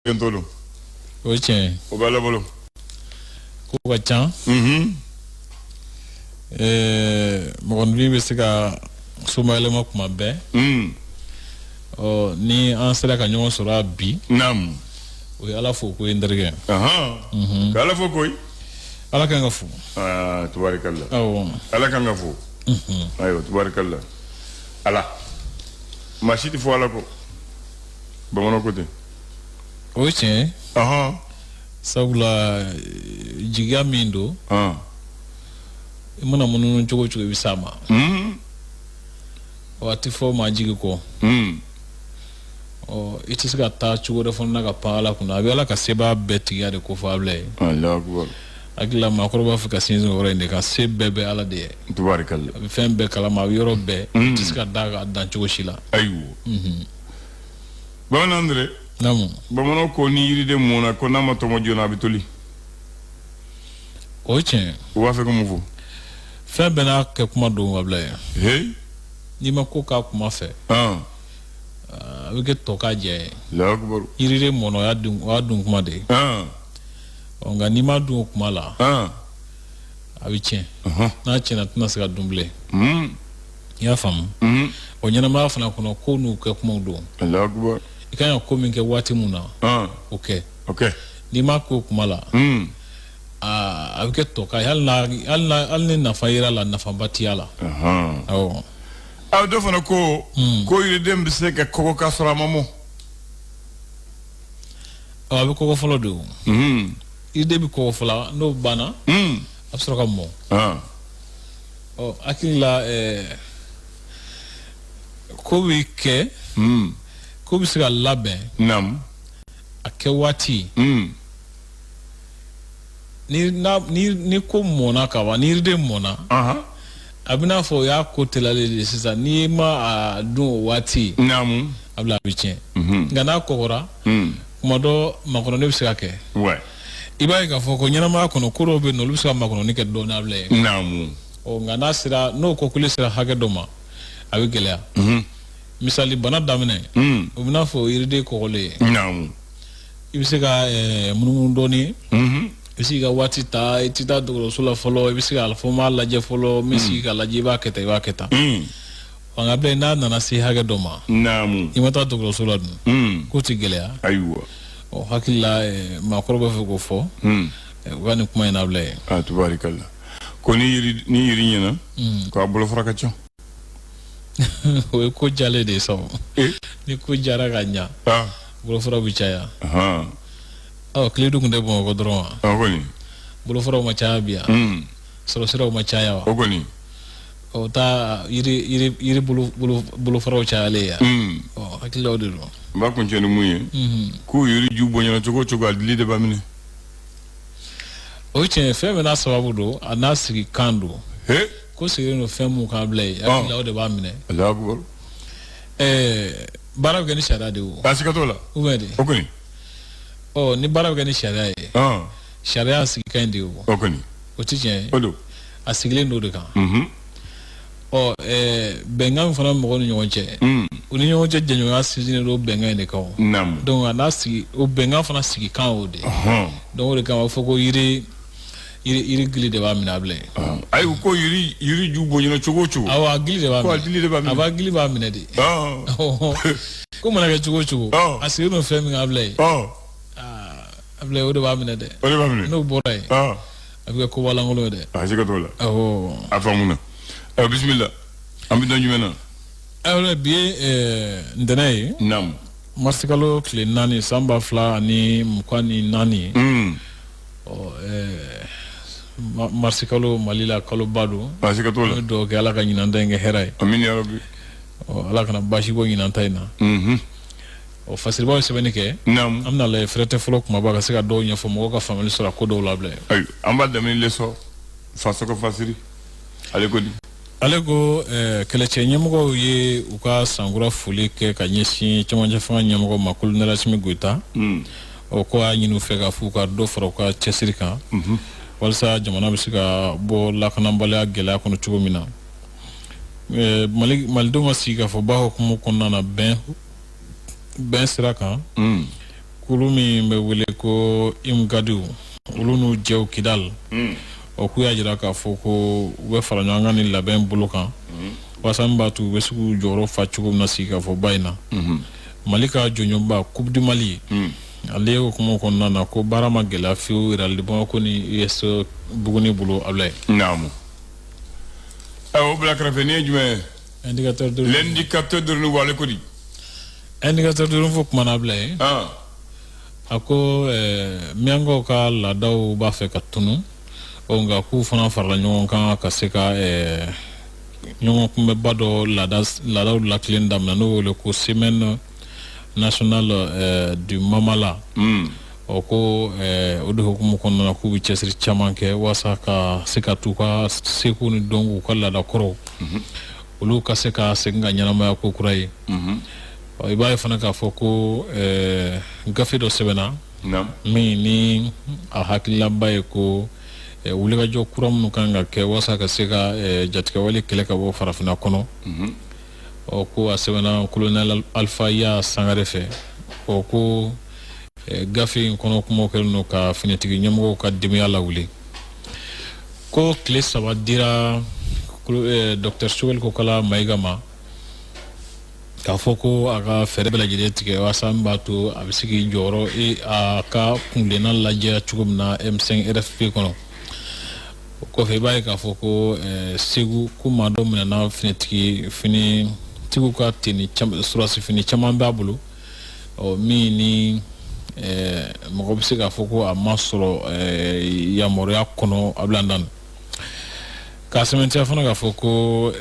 T'o dɔn. O ye tiɲɛ ye. O bɛ Ala bolo. Ko ka ca. Mɔgɔninfin bɛ se ka somayɛlɛma kuma bɛɛ. Ɔ, ni an sera ka ɲɔgɔn sɔrɔ a bi. O ye Ala fo ko ye, n terikɛ. Ka Ala fo koyi. Ala kan ka fo. Aa, tubarikalla. Awɔ. Ala kan ka fo. Ayiwa, tubarikalla. Ala maa si tɛ fɔ Ala kɔ, bamananw ko ten. O ye tiɲɛ ye. Sabula jigiya min don, i mana munumunu cogo o cogo, i bɛ s'a ma. Wa a tɛ fɔ maa jigi kɔ. Ɔ, i tɛ se ka taa cogo wɛrɛ fana na ka pan Ala kunna. A bɛ Ala ka sebaya bɛɛ tigiya de ko fɔ a bila ye. Alahu akubar. Hakili la, maakɔrɔ b'a fɛ ka sinsin o yɔrɔ in de kan. Se bɛɛ bɛ Ala de ye. Tubarikalla. A bɛ fɛn bɛɛ kalama, a bɛ yɔrɔ bɛɛ. I tɛ se ka da a dan cogo si la. Ayiwa, bamanan dɛrɛ. Naamu. Bamananw ko ni yiriden mɔna, ko n'a ma tɔmɔ joona, a bɛ toli. O ye tiɲɛ ye. U b'a fɛ ka mun fɔ? Fɛn bɛɛ n'a kɛ kuma don, ka bila ye. He. N'i ma ko k'a kuma fɛ, a bɛ kɛ tɔ k'a jɛ ye. Alahu akubar. Yiriden mɔna, o y'a dun kuma de ye. Ɔ, nka n'i ma dun o kuma la, a bɛ tiɲɛ. N'a tiɲɛna, a tɛna se ka dun bilen. I y'a faamu? O ɲɛnamaya fana kɔnɔ, ko n'u kɛ kumaw don. Alahu akubar. I kan ka ko min kɛ waati mun na, o kɛ. Ok. N'i ma k'o kuma la, a bɛ kɛ tɔ ka ye. Hali ni nafa yera la, nafaba t'i la. Awɔ. Aw dɔ fana ko ko yiriden bɛ se ka kɔgɔ k'a sɔrɔ a ma mɔ. Ɔ, a bɛ kɔgɔ fɔlɔ de. O yiriden bɛ kɔgɔ fɔlɔ, n'o banna, a bɛ sɔrɔ ka mɔ. Ɔ, hakili la, ko bɛ kɛ, ko bɛ se ka labɛn. A kɛ waati. Ni n'a ni ko mɔna ka ban, ni yiriden mɔna, a bɛ n'a fɔ o y'a ko teliyalen de sisan. N'i ma a dun o waati, a bila, a bɛ tiɲɛ. Nka n'a kɔgɔra, kuma dɔ makɔnɔni bɛ se ka kɛ. I b'a ye k'a fɔ ko ɲɛnamaya kɔnɔ, ko dɔw bɛ yen nɔ, olu bɛ se ka makɔnɔni kɛ dɔɔnin, a bila ye. Ɔ, nka n'a sera, n'o kɔkili sera hakɛ dɔ ma, a bɛ gɛlɛya. Misali, bana daminɛ, o bɛ n'a fɔ yiriden kɔgɔlen ye. I bɛ se ka munumunu dɔɔnin, i bɛ se k'i ka waati ta, i tɛ taa dɔgɔtɔrɔso la fɔlɔ, i bɛ se k'a fɔ n b'a lajɛ fɔlɔ, n bɛ sigi k'a lajɛ, i b'a kɛ tan, i b'a kɛ tan. Ɔ, nka bilen, n'a nana se hakɛ dɔ ma, i ma taa dɔgɔtɔrɔso la dun, k'o tɛ gɛlɛya. Ayiwa. Ɔ, hakili la, maakɔrɔ b'a fɛ k'o fɔ u ka nin kuma in na bila ye. Ah, tubarikalla. Ko ni yiri ɲɛna, ko a bolofara ka ca. O ye ko jalen de ye sa o. Ni ko jara ka ɲa, bolofaraw bɛ caya. Ɔ, tile dun tun tɛ Bamakɔ dɔrɔn wa? O kɔni. Bolofaraw ma caya bi yan? Sɔrɔ siraw ma caya wa? O kɔni. O taa yiri bolofaraw cayalen yan. Ɔ, hakili la, o de don. N b'a kuncɛ ni mun ye? K'u yiri ju bonyana cogo o cogo, a dili de b'a minɛ. O ye tiɲɛ ye. Fɛn bɛɛ n'a sababu don, a n'a sigi kan don. Ko sigilen don fɛn mun kan bila ye, hakili la, o de b'a minɛ. Alahu akubar. Baara bɛ kɛ ni sariya de ye o. A siga t'o la. Ou bien de. O kɔni. Ɔ, ni baara bɛ kɛ ni sariya ye, sariya sigi ka ɲi de o. O kɔni. O tɛ tiɲɛ ye. O don. A sigilen don o de kan. Ɔ, bɛnkan min fana bɛ mɔgɔw ni ɲɔgɔn cɛ, u ni ɲɔgɔn cɛ jɛɲɔgɔnya sinsinnen don bɛnkan in de kan o. Donc a n'a sigi, o bɛnkan fana sigi kan o de ye. Donc o de kama, a bɛ fɔ ko yiri gili de b'a minɛ, a bila ye. Ayi, ko yiri ju bonyana cogo o cogo. Awɔ, a gili de b'a minɛ. Ko a dili de b'a minɛ. A b'a gili b'a minɛ de. Ko mana kɛ cogo o cogo, a sigilen don fɛn min kan, a bila ye. A bila ye, o de b'a minɛ dɛ. O de b'a minɛ. N'o bɔra yen, a bɛ kɛ koba lankolon ye dɛ. A siga t'o la. Awɔ. A faamuna. Bisimila, an bɛ don jumɛn na? Ayiwa, bi ye ntɛnɛn ye. Marisikalo tile 4, san 2024. Ɔ, marisikalo, Mali la kaloba don. A siga t'o la. An bɛ dugawu kɛ, Ala ka ɲinan ta in kɛ hɛrɛ ye. Amin ya rabi. Ɔ, Ala kana baasi bɔ ɲinan ta in na. Ɔ, fasiribaw ye sɛbɛnni kɛ. An bɛna lajɛ fɛrɛ tɛ fɔlɔ kumaba ka se ka dɔw ɲɛfɔ, mɔgɔw ka faamuyali sɔrɔ a ko dɔw la bilen. Ayiwa, an b'a daminɛ L'Essor, faso ka fasiri, ale ko di? Ale ko kɛlɛcɛ ɲɛmɔgɔw ye u ka sankura foli kɛ ka ɲɛsin cɛmancɛ fanga ɲɛmɔgɔ ma, colonel Asimi Goyita. Ɔ, ko y'a ɲini u fɛ ka f'u ka dɔ fara u ka cɛsiri kan, walasa jamana bɛ se ka bɔ lakanabaliya gɛlɛya kɔnɔ cogo min na. Mali malidenw ka sigi ka fɔ ba hukumu kɔnɔna na, bɛn sira kan. Kulu min bɛ wele ko Imgadu, olu n'u jɛw Kidal, o k'u y'a jira k'a fɔ ko u bɛ fara ɲɔgɔn kan ni labɛn bolo kan walasa min b'a to u bɛ se k'u jɔyɔrɔ fa cogo min na sigikafɔba in na. Mali ka jɔnjɔnba Coupe du Mali, ale o kuma kɔnɔna na ko baara ma gɛlɛya fiyewu Real de Bamako ni US Buguni bolo, Abulaye. Naamu, ayiwa, o bila kɛrɛfɛ, nin ye jumɛn ye? Indicateur de L'Indicateur de Renouveau, ale ko di? Indicateur de Renouveau kumana, Abulaye. A ko miyankaw ka laadaw b'a fɛ ka tunu, ɔ nka k'u fana farala ɲɔgɔn kan ka se ka ɲɔgɔn kunbɛba dɔ laadaw lakilen daminɛ, n'o wele ko Semaine nationale du Mamala. Ɔ ko o de hukumu kɔnɔna na, k'u bɛ cɛsiri caman kɛ walasa ka se ka t'u ka seko ni dɔnko, u ka laada kɔrɔw, olu ka se ka segin ka ɲɛnamaya ko kura ye. Ɔ, i b'a ye fana k'a fɔ ko gafe dɔ sɛbɛnna min ni a hakililaba ye ko wulikajɔ kura minnu kan ka kɛ walasa ka se ka jatigɛwale kɛlɛ ka bɔ farafinna kɔnɔ. Ɔ, ko a sɛbɛnna colonel Alpha Ya Sangare fɛ. Ɔ, ko gafe in kɔnɔ kumaw kɛlen don ka finitigi ɲɛmɔgɔw ka dimiya lawuli. Ko tile 3 dira docteur Choguel Kokala Mayiga ma k'a fɔ ko a ka fɛɛrɛ bɛɛ lajɛlen tigɛ walasa min b'a to a bɛ se k'i jɔyɔrɔ a ka kuntilenna lajɛ cogo min na M5 RFP kɔnɔ. O kɔfɛ, i b'a ye k'a fɔ ko Segu, ko maa dɔ minɛna finitigi, finitigiw ka tenue, surasi fini caman b'a bolo, ɔ min ni mɔgɔ bɛ se k'a fɔ ko a ma sɔrɔ yamaruya kɔnɔ. A bila dan k'a sɛmɛntiya fana k'a fɔ ko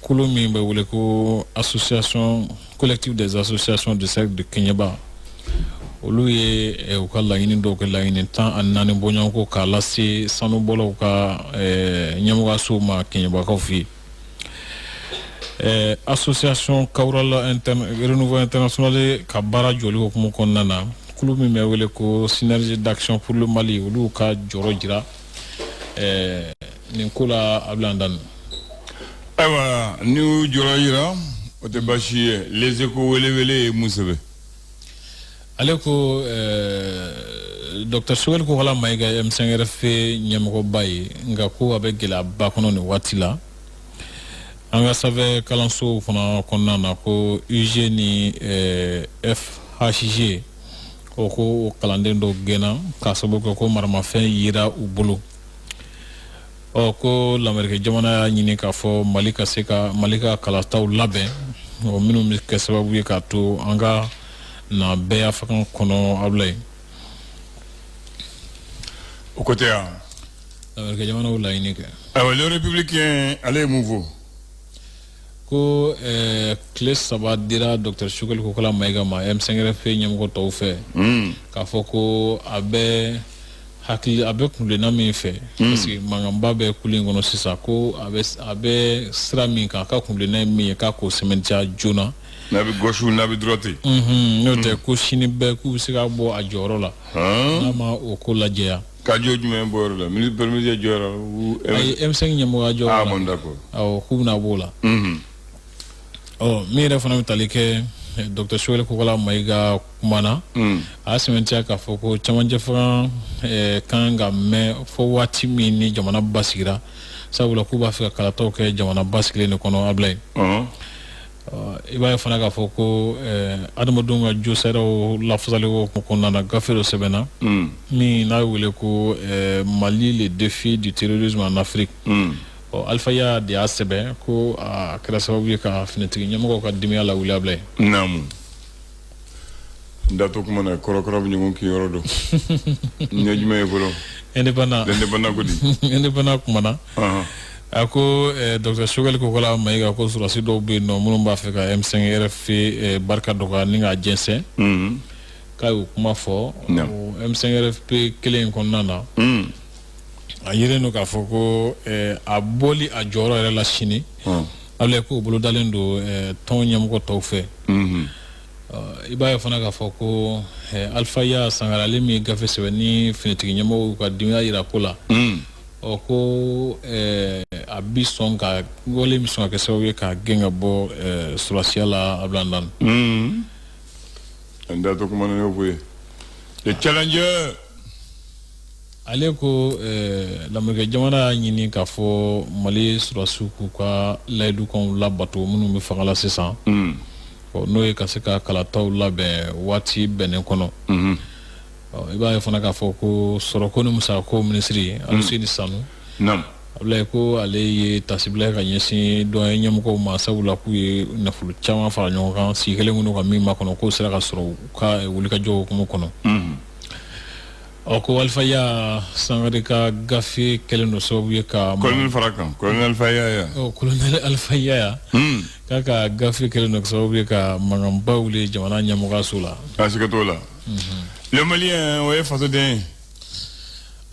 kulu min bɛ wele ko Association Collective des associations du cercle de Keɲeba, olu ye u ka laɲini dɔw kɛ, laɲini 14 bɔɲɔgɔnko, k'a lase sanubɔlaw ka ɲɛmɔgɔyasow ma Keɲebakaw fɛ yen. Association Kawral Renouveau International ka baara jɔli hukumu kɔnɔna na, kulu min bɛ wele ko Synergie d'action pour le Mali, olu ka jɔyɔrɔ jira nin ko la. A bila dan. Ayiwa, ni y'u jɔyɔrɔ yira, o tɛ baasi ye. Les Échos, welewele ye mun sɛbɛn? Ale ko docteur Choguel Kokala Mayiga, M5 RFP ɲɛmɔgɔba ye, nka ko a bɛ gɛlɛyaba kɔnɔ nin waati la. An ka sanfɛ kalansow fana kɔnɔna na, ko UG ni FHG, o ko o kalanden dɔw gɛnna k'a sababu kɛ ko maramafɛn yera u bolo. Ɔ, ko Lamerike jamana y'a ɲini k'a fɔ Mali ka se ka Mali ka kalataw labɛn, o minnu bɛ kɛ sababu ye k'a to an ka na bɛɛ faga kɔnɔ, Abulaye. O ko tɛ yan. Lamerike jamana y'o laɲini kɛ. Ayiwa, Le Républicain, ale ye mun fɔ? Ko tile 3 dira docteur Choguel Kokala Mayiga ma M5RFP ɲɛmɔgɔ tɔw fɛ k'a fɔ ko a bɛ hakili, a bɛ kuntilenna min fɛ, parce que mankanba bɛ kulu in kɔnɔ sisan, ko a bɛ sira min kan, a ka kuntilenna ye min ye, k'a k'o sɛmɛntiya joona. N'a bɛ gauche ou n'a bɛ droite. N'o tɛ, ko sini bɛɛ k'u bɛ se ka bɔ a jɔyɔrɔ la n'a ma o ko lajɛya. Ka jɔ jumɛn bɔ yɔrɔ la? Ministre premier jɔyɔrɔ ou? Ayi, M5 ɲɛmɔgɔya jɔyɔrɔ la. Ah bon, d'accord. Awɔ, k'u bɛna b'o la. Ɔ, min yɛrɛ fana bɛ tali kɛ docteur Choguel Kokala Mayiga kuma na, a y'a sɛmɛntiya k'a fɔ ko camancɛ fanga kan ka mɛn fo waati min ni jamana basigira, sabula k'u b'a fɛ ka kalataw kɛ jamana basigilen de kɔnɔ, Abulaye. I b'a ye fana k'a fɔ ko adamadenw ka josariyaw lafasali kɔnɔna na, gafe dɔ sɛbɛnna min n'a wele ko Mali, le défi du terrorisme en Afrique. Ɔ, Alpha Ya de y'a sɛbɛn, ko a kɛra sababu ye ka finitigi ɲɛmɔgɔw ka dimiya lawuli, Abulaye. Naamu, n datɔ kuma na, kɔrɔkɔrɔ bɛ ɲɔgɔn kin yɔrɔ dɔn. Ɲɛ jumɛn ye fɔlɔ? Indépendant. L'Indépendant ko di? Indépendant kumana. A ko docteur Choguel Kokala Mayiga ko sɔrɔdasi dɔw bɛ yen nɔ minnu b'a fɛ ka M5 RFP barika dɔgɔya ni k'a jɛnsɛn, k'a y'o kuma fɔ. O M5 RFP kelen in kɔnɔna na, a yelen don k'a fɔ ko a bɔli a jɔyɔrɔ yɛrɛ la sini, Abulaye, k'o bolo dalen don tɔn ɲɛmɔgɔ tɔw fɛ. I b'a ye fana k'a fɔ ko Alpha Ya Sangare, ale min ye gafe sɛbɛn ni finitigi ɲɛmɔgɔw ka dimiya yira ko la, ɔ ko a bi sɔn ka wale min sɔn ka kɛ sababu ye k'a gɛn ka bɔ sɔrɔdasiya la, Abulaye. N datɔ kuma na, y'o fɔ ye. Le Challenger. Ale ko Lamerikɛ jamana y'a ɲini k'a fɔ Mali sɔrɔdasiw k'u ka layidukanw labato minnu bɛ fanga la sisan, n'o ye ka se ka kalataw labɛn waati bɛnnen kɔnɔ. I b'a ye fana k'a fɔ ko sɔrɔko ni musakako minisiri Aluseni Sanu, Abulayi, ko ale ye tasibila ka ɲɛsin douane ɲɛmɔgɔw ma, sabula k'u ye nafolo caman fara ɲɔgɔn kan sigi kelen kɔnɔ ka min makɔnɔ, k'o sera ka sɔrɔ u ka wulikajɔ hukumu kɔnɔ. Ɔ, ko Alifa Ya Sangare ka gafe kɛlen don sababu ye ka Colonel fara kan, colonel Alpha Yaya. Ɔ, colonel Alpha Yaya k'a ka gafe kɛlen don sababu ye ka mankanba wuli jamana ɲɛmɔgɔyaso la. A siga t'o la. Le Malien, o ye fasoden ye.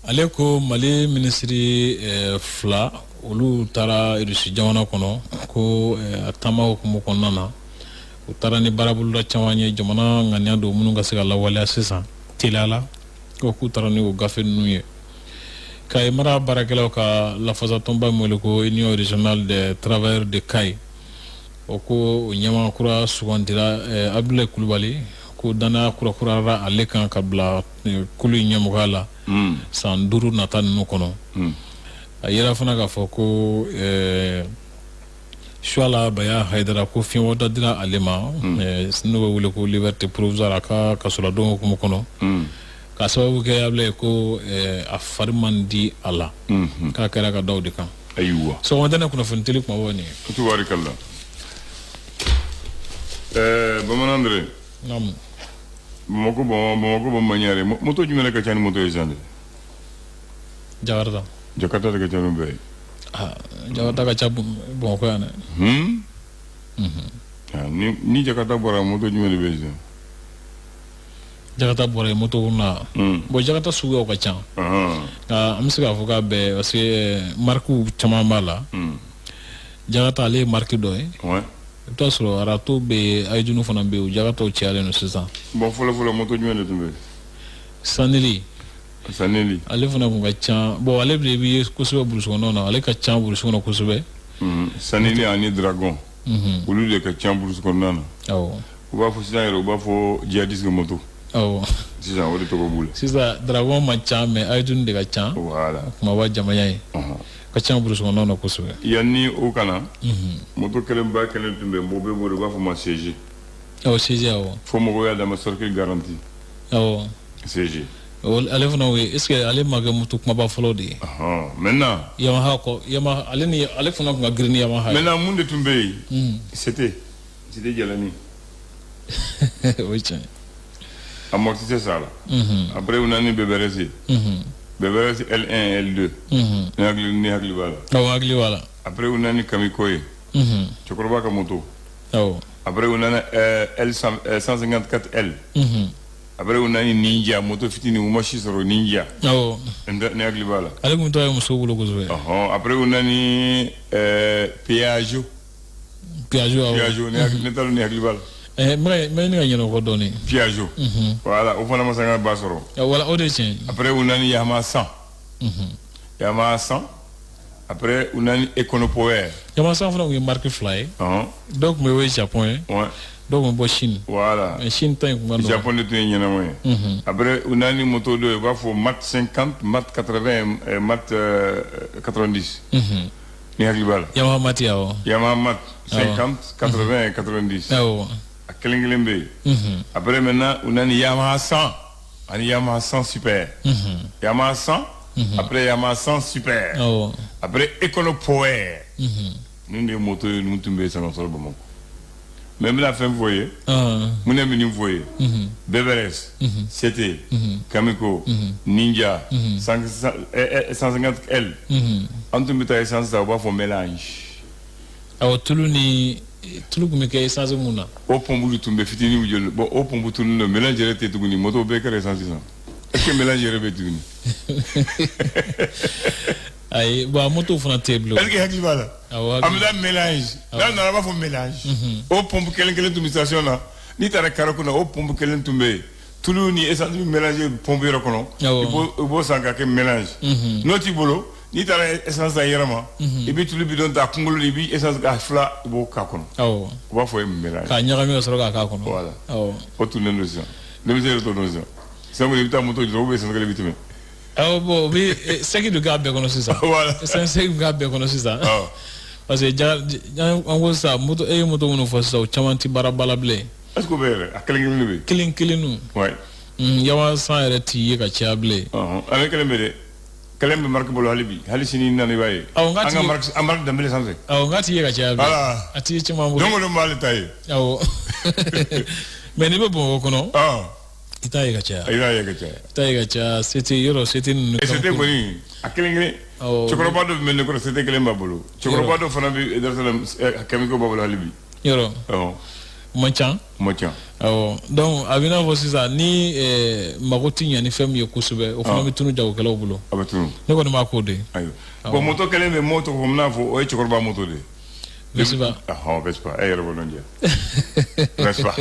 Ale ko Mali minisiri fila, olu taara Irisi jamana kɔnɔ, ko a taama hukumu kɔnɔna na, u taara ni baaraboloda caman ye, jamana ŋaniya don minnu ka se ka lawaleya sisan teliya la, ko k'u taara ni o gafe ninnu ye. Kayi mara baarakɛlaw ka lafasatɔnba min wele ko Union régionale des travailleurs de Kayi, o ko o ɲɛmaa kura sugandira, Abdoulaye Kulubali, ko danaya kurakurara ale kan ka bila kulu in ɲɛmɔgɔya la san 5 nata ninnu kɔnɔ. A yira fana k'a fɔ ko Suala Baya Hayidara, ko fiɲɛbɔda dira ale ma, n'o bɛ wele ko liberté provisoire, a ka kasoladon hukumu kɔnɔ, k'a sababu kɛ, Abulaye, ko a fari man di a la, k'a kɛra ka da o de kan. Ayiwa. Sɔgɔmada kunnafoni teli kumabaw nin ye. Tubarikala. Bamanan dere. Naamu. Bamakɔ, Bamakɔ Bamaɲare, moto jumɛn de ka ca ni moto ye sisan de? Jakarta. Jakarta de ka ca n'o bɛɛ ye. Ah, Jakarta ka ca Bamakɔ yan dɛ. Ah, ni Jakarta bɔra, moto jumɛn de bɛ yen sisan? Jakarta bɔra yen, moto na, bon, Jakarta suguyaw ka ca, nka an bɛ se k'a fɔ k'a bɛɛ, parce que marque caman b'a la. Jakarta, ale ye marque dɔ ye. I bɛ taa sɔrɔ Arato bɛ yen, Ayidunu fana bɛ yen, o Jakartaw cayalen don sisan. Bon, fɔlɔ fɔlɔ, moto jumɛn de tun bɛ yen? Sanili. Sanili. Ale fana tun ka ca. Bon, ale de bɛ ye kosɛbɛ burusi kɔnɔnaw na, ale ka ca burusi kɔnɔ kosɛbɛ. Sanili ani Dragon, olu de ka ca burusi kɔnɔna na. U b'a fɔ sisan yɛrɛ, u b'a fɔ jihadiste moto. Sisan o de tɔgɔ b'u la. Sisan Dragon man ca, mais Ayidunu de ka ca. Kumaba jamaya ye ka ca burusi kɔnɔnaw na kosɛbɛ. Yanni o kana, moto kelenba kelen tun bɛ yen, mɔgɔ bɛ bolo, u b'a fɔ ma CG. Awɔ, CG, awɔ. Fo mɔgɔw y'a dama cercle garantie. CG. Ale fana o ye, est ce que ale ma kɛ moto kumaba fɔlɔ de ye? Maintenant. Yamaha kɔ, Yamaha, ale ni ale fana tun ka girin ni Yamaha ye. Maintenant, mun de tun bɛ yen? C'était Jalani. O ye tiɲɛ ye. Amortisseur sara la. Après, u nana ni BBRS. BBRS L1, L2. Ni hakili b'a la. Awɔ, hakili b'a la. Après, u nana ni Kamiko ye. Cɛkɔrɔba ka moto. Après, u nana L 154L. Après, u nana ni Ninja, moto fitinin, u ma si sɔrɔ, Ninja. Ni hakili b'a la. Ale tun tɔ ye musow bolo kosɛbɛ. Après, u nana ni Piaggio. Piaggio, awɔ. Piaggio, ne hakili, ne t'a dɔn ni hakili b'a la. N bɛ ɲini ka ɲinɛ o kɔ dɔɔnin. Piaggio. Voilà, o fana ma se ka ba sɔrɔ. Wala, o de ye tiɲɛ ye. Après, u nana ni Yamaha 100. Yamaha 100. Après, u nana ni Econopower. Yamaha 100 fana tun ye marque fila ye. Dɔw tun bɛ wele Japon ye. Dɔw tun bɛ bɔ Chine. Mais Chine ta in tun ka nɔgɔn. Japon de tun ye ɲɛnama ye. Après, u nana ni moto dɔ ye, u b'a fɔ Mat 50, Mat 80, Mat 90. Ni hakili b'a la. Yamaha Mat, awɔ. Yamaha Mat 50, 80 et 90. A kelen kelen bɛ yen. Après, maintenant, u nana ni Yamaha 100 ani Yamaha 100 Super. Yamaha 100, après Yamaha 100 Super. Après Econopower. Ninnu de ye moto ye, ninnu tun bɛ yen san ka sɔrɔ Bamakɔ. Mais n bɛna fɛn fɔ ye. Mun de bɛ nin fɔ ye? BBRS, CT, Kamiko, Ninja, 150L. An tun bɛ taa essence ta, u b'a fɔ mélange. Awɔ, tulu ni tulu tun bɛ kɛ essence mun na. O pompe tun bɛ fitinin joli. Bon, o pompe tulu don, mélange yɛrɛ tɛ tuguni, moto bɛɛ kɛra essence sisan. Est ce que mélange yɛrɛ bɛ tuguni? Ayi, bon, a moto fana tɛ yen bilen. Est ce que hakili b'a la? Awɔ. An bɛ taa mélange. N'a nana, a b'a fɔ mélange. O pompe kelen kelen tun bɛ station na. N'i taara carré kɔnɔ, o pompe kelen tun bɛ yen. Tulu ni essence bɛ mélanger pompe yɔrɔ kɔnɔ. I b'o san ka kɛ mélange. N'o t'i bolo, n'i taara essence san yɛrɛ ma, i bɛ tulu bidon ta, a kunkolo de, i bɛ essence k'a fila, i b'o k'a kɔnɔ. U b'a fɔ ye mélange. K'a ɲagami ka sɔrɔ k'a k'a kɔnɔ. Voilà. O tunnen don sisan. Denmisɛn yɛrɛ t'o dɔn sisan. Sisan kɔni, i bɛ taa moto jɔ, ou bien sɛnɛgali bɛ tɛmɛ. Awɔ, bon, o bɛ sɛki de k'a bɛɛ kɔnɔ sisan. Voilà. Sɛki bɛ k'a bɛɛ kɔnɔ sisan. Parce que ja, an ko sisan, moto, e ye moto minnu fɔ sisan, o caman ti baara ba la bilen. Est ce que o bɛ yɛrɛ, a kelen kelen de bɛ yen? Kelen kelenninw. Yamaha 100 yɛrɛ ti ye ka caya bilen. A bɛ kelen bɛ dɛ, kelen bɛ marque bolo hali bi, hali sini nana, i b'a ye. Awɔ, n ka An ka tigi marque, an marque danbele sanfɛ. Awɔ, n ka ti ye ka caya bilen. Voilà. A ti ye caman bolo. Don o don b'ale ta ye. Awɔ, mais n'i bɛ Bamakɔ kɔnɔ, i t'a ye ka caya. I b'a ye ka caya. I t'a ye ka caya. CT yɔrɔ, CT ninnu. Et CT kɔni, a kelen kelen. Awɔ. Cɛkɔrɔba dɔ bɛ ne kɔrɔ, CT kelen b'a bolo. Cɛkɔrɔba dɔ fana bɛ Darussalam, Kɛmiko b'a bolo hali bi. Yɔrɔ. Awɔ. O man ca. O ma ca. Awɔ, donc a bɛ n'a fɔ sisan ni mago ti ɲɛ ni fɛn min ye kosɛbɛ, o fana bɛ tunu jagokɛlaw bolo. A bɛ tunu. Ne kɔni b'a k'o de ye. Ayiwa, bon, moto kelen bɛ moto ko n bɛna fɔ, o ye cɛkɔrɔba moto de ye. Vespa. Ɔhɔn, Vespa, e yɛrɛ b'o dɔn jɛ, Vespa.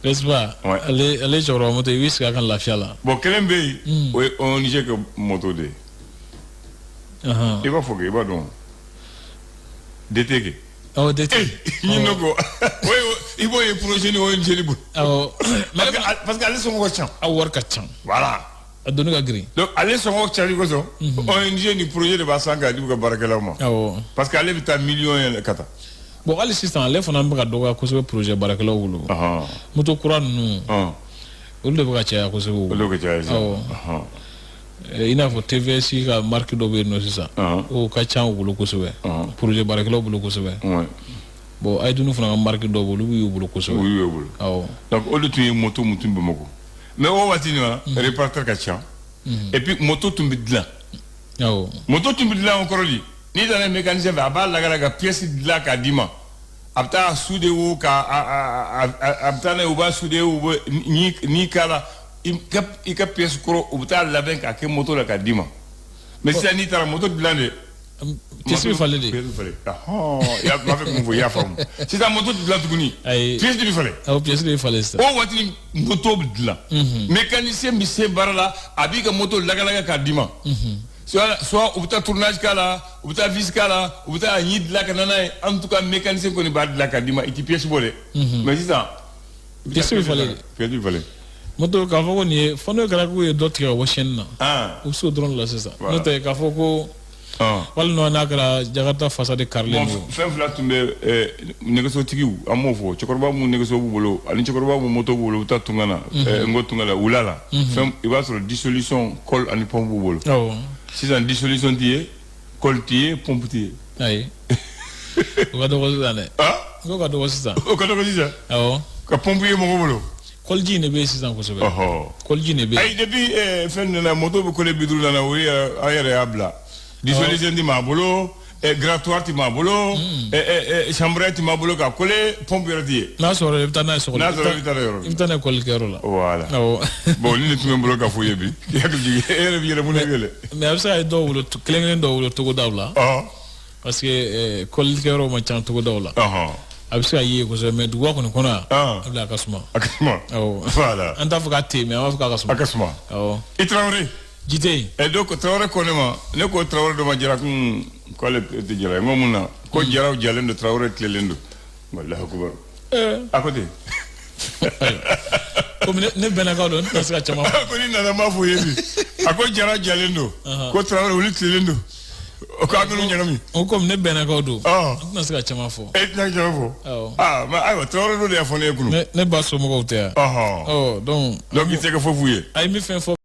Vespa. Ouais. Ale ye cɛkɔrɔba moto ye, i b'i sigi a kan lafiya la. Bon, kelen bɛ yen, o ye ONG ka moto de ye. I b'a fɔ kɛ, i b'a dɔn, DT kɛ. Awɔ, DT. Ɲin ne ko o ye, i b'o ye projet ni ONG ni bolo. Awɔ. Parce que ale sɔngɔ ka ca. A wari ka ca. Voilà. A donni ka girin. Donc ale sɔngɔ cayali kosɔn, ONG ni projet de b'a san k'a di u ka baarakɛlaw ma. Parce que ale bɛ taa miliyɔn yɛlɛ ka taa. Bon, hali sisan ale fana bɛ ka dɔgɔya kosɛbɛ projet baarakɛlaw bolo. Moto kura ninnu, olu de bɛ ka caya kosɛbɛ. Olu bɛ ka caya sisan. Awɔ. I n'a fɔ TVS ka marque dɔ bɛ yen nɔ sisan, o ka ca u bolo kosɛbɛ, projet baarakɛlaw bolo kosɛbɛ. Bon, Ayidunu fana ka marque dɔ bɛ olu y'u bolo kosɛbɛ. Olu y'u bolo. Awɔ. Donc olu tun ye moto mun tun Bamakɔ, mais o waati nin na, réparateur ka ca, et puis moto tun bɛ dilan. Moto tun bɛ dilan, o kɔrɔ di, n'i nana mécanicien fɛ, a b'a lagala ka pièce dilan k'a d'i ma. A bɛ taa souder o ka a bɛ taa n'a ye, u b'a souder, u bɛ ni k'a la, i ka pièce kɔrɔ, u bɛ taa labɛn k'a kɛ moto la k'a d'i ma. Mais sisan n'i taara moto dilan de, pièce bɛ falen de. Pièce bɛ falen. Ɔhɔn, i y'a b'a fɛ mun fɔ, i y'a faamu. Sisan moto tɛ dilan tuguni. Ayi. Pièce de bɛ falen. Awɔ, pièce de bɛ falen sisan. O waati moto bɛ dilan, mécanicien bɛ se baara la, a b'i ka moto lagalaga k'a d'i ma. Soit u bɛ taa tournage k'a la, u bɛ taa vis k'a la, u bɛ taa a ɲi dilan ka na n'a ye. En tout cas, mécanicien kɔni b'a dilan k'a d'i ma, i ti pièce bɔ dɛ. Mais sisan pièce bɛ falen. Pièce bɛ falen. Moto, k'a fɔ ko nin ye, fo n'o kɛra k'u ye dɔ tigɛ ka bɔ chaîne na, u bɛ se o dɔrɔn de la sisan. N'o tɛ, k'a fɔ ko walima n'a kɛra Jakarta fasa de karilen Bon, don. Fɛn fila tun bɛ nɛgɛsotigiw, an b'o fɔ, cɛkɔrɔba mun nɛgɛso b'u bolo ani cɛkɔrɔba mun moto b'u bolo, u bɛ taa tunga na, n ko tunga la, wula la, fɛn i b'a sɔrɔ dissolution, colle ani pompe b'u bolo. Sisan dissolution t'i ye, colle t'i ye, pompe t'i ye. Ayi, o ka dɔgɔ sisan dɛ. N ko ka dɔgɔ sisan. O ka dɔgɔ sisan. Awɔ. Ka pompe ye mɔgɔ bolo. Kɔliji de bɛ yen sisan kosɛbɛ. Kɔliji de bɛ yen. Ayi, depuis fɛn nana, moto bɛ coller 50 nana, o yɛrɛ, an yɛrɛ y'a bila. Dissolution ti maa bolo, grattoir ti maa bolo, chambre ti maa bolo ka coller, pompe yɛrɛ ti ye. N'a sɔrɔ i bɛ taa n'a ye sɔgɔli. N'a sɔrɔ i bɛ taa n'a ye yɔrɔ. I bɛ taa n'a ye kɔlikɛyɔrɔ la. Voilà. Awɔ. Bon, ni de tun bɛ n bolo ka fɔ i ye bi. I hakili jigin, e yɛrɛ bɛ yɛlɛ mun na, i bɛ yɛlɛ. Mais a bɛ se ka ye dɔw bolo, kelen kelen dɔw bolo togodaw la. Parce que kɔlikɛyɔrɔ man ca togodaw la. A bɛ se ka ye kosɛbɛ, mais duguba kɔni kɔnɔ yan, a bɛ a ka suma. A ka suma. Awɔ. Voilà. An t'a fɔ k'a tɛ yen, mais an b'a fɔ k'a ka suma. A ka suma. Awɔ. I Tarawele. Ji tɛ yen. Ɛ, donc Tarawele ko ne ma, ne ko Tarawele dɔ ma Jara kun k'ale tɛ Jara ye, n ko mun na? Ko Jaraw jalen don, Tarawele tilelen don. Walahi akubar. A ko ten. Komi ne bɛnnakaw don, ne tɛna se ka caman fɔ. Ko ni nana, n b'a fɔ ye bi. A ko Jara jalen don. Ko Tarawele olu tilelen don. O ko an kan'u ɲagami. O komi ne bɛnnakaw don, n tɛna se ka caman fɔ. E tɛna caman fɔ. Awɔ. Aa, mais ayiwa, Tarawele dɔ de y'a fɔ ne ye kunun. Ne ba somɔgɔw tɛ yan. Ɔhɔn. Ɔ, donc. Donc i tɛ se ka fɔ f'u ye. A ye min fɛn fɔ.